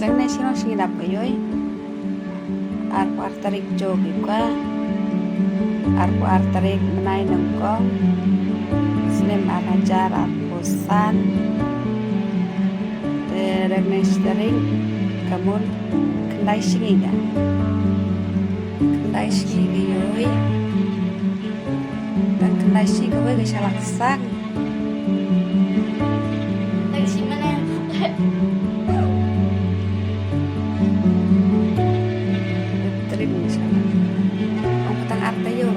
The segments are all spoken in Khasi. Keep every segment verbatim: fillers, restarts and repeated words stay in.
Dang ne shnong shi dap ka yoi. Arphew ar tarik jong ki ka. Arphew ar tarik bnai nyngkong. Snem ar hajar arphew san. Te dang ne shi tarik ka mon khyndai sngi ka. Khyndai sngi ka yoi. Dang khyndai sngi kawei ka shalak sang. Trim shalak. Ong patang ar taïew.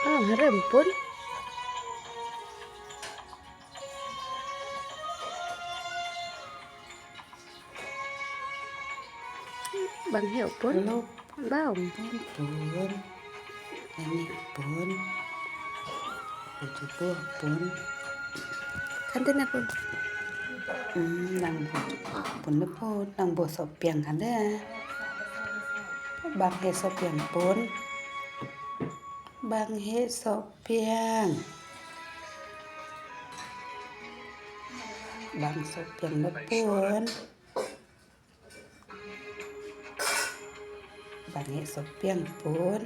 Ah, harem pun. Bang heh pun. Hello. Bang. Pun, pun. Ani pun. Baju buh pun. Kan tena pun. Hmm, nang buh pun le pun. Nang buh sohpiang kan de. Bang heh sohpiang pun. Bang heh sohpiang. Bang sohpiang le pun. Bang heh sohpiang pun.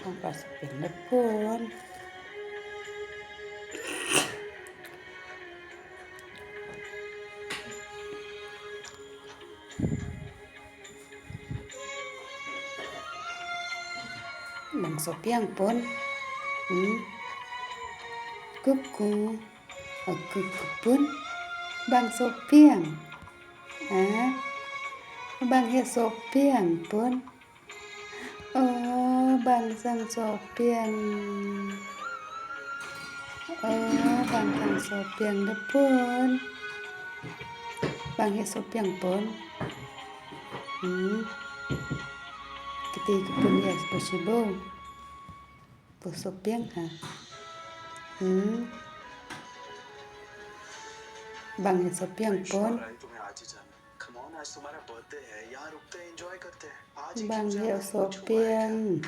Bang pat sohpiang le pun. Bang sohpiang pun. Hmm. Kuku. Kuku pun. Bang sohpiang. Ha? Bang heh sohpiang pun. Oh, bang sang sohpiang. Oh, bang sang sohpiang de pun. Bang heh sohpiang pun. Hmm. Kiti ki pun ïa sbo sbo. Buh sohpiang ha. Hmm. Bang heh sohpiang pun. Bang heh sohpiang.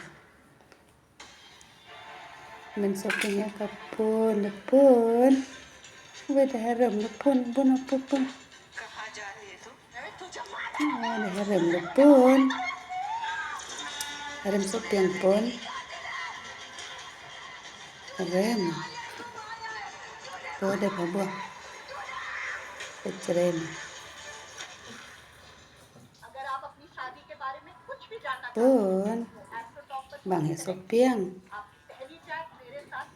Myn shopping ïa ka pun, da pun. Wei da harem da pun, pun, pun, pun. Wei da harem da pun. Harem shopping pun. Harem. Pun da pun. Harem. Pun. Bang ïa shopping.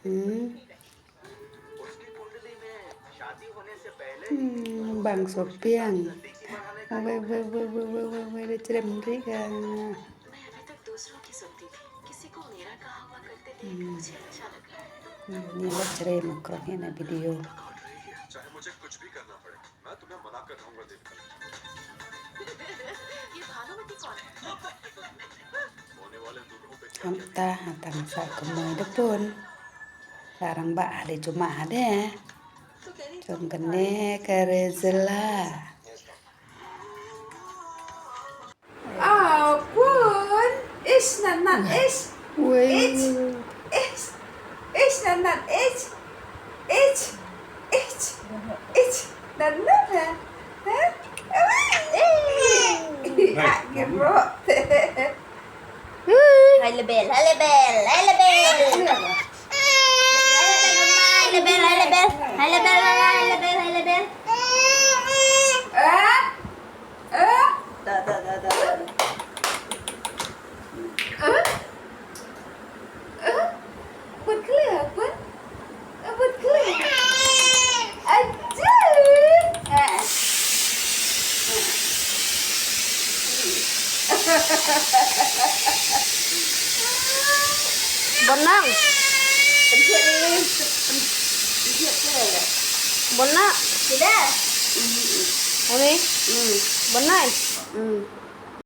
Hmm. Hmm, bang shopping. Wei, wei, wei, da cherem ri ka. मैं अभी तक दूसरों की सुनती थी, किसी को मेरा कहा हुआ करते देख मुझे अच्छा लगा। Hmm, ngi la cherem krong ïa na video. ये भानुमति कौन है? Hamta, hamta nga sa kynmaw da pun. Larang ba ale cuma ade. Jong kane ka Rizla. Ah, pun. Ish, nan, nan, ish. Wei. Ish, ish, ish, nan, nan, ish. Ish, ish, ish, nan, nan, ha? Ha? Wei. Ah, gemrot. Hai lebel, hai lebel, hai lebel. Hai lebel, mama, hai lebel, hai lebel. Hai lebel, mama, hai lebel, hai lebel. Eh? Eh? Da, da, da, da, da. Eh? Eh? Put clear, put. Put clear. Aduh. Eh. Bonang. Bonang. Sudah. Ini. Hmm. Bonang. Hmm.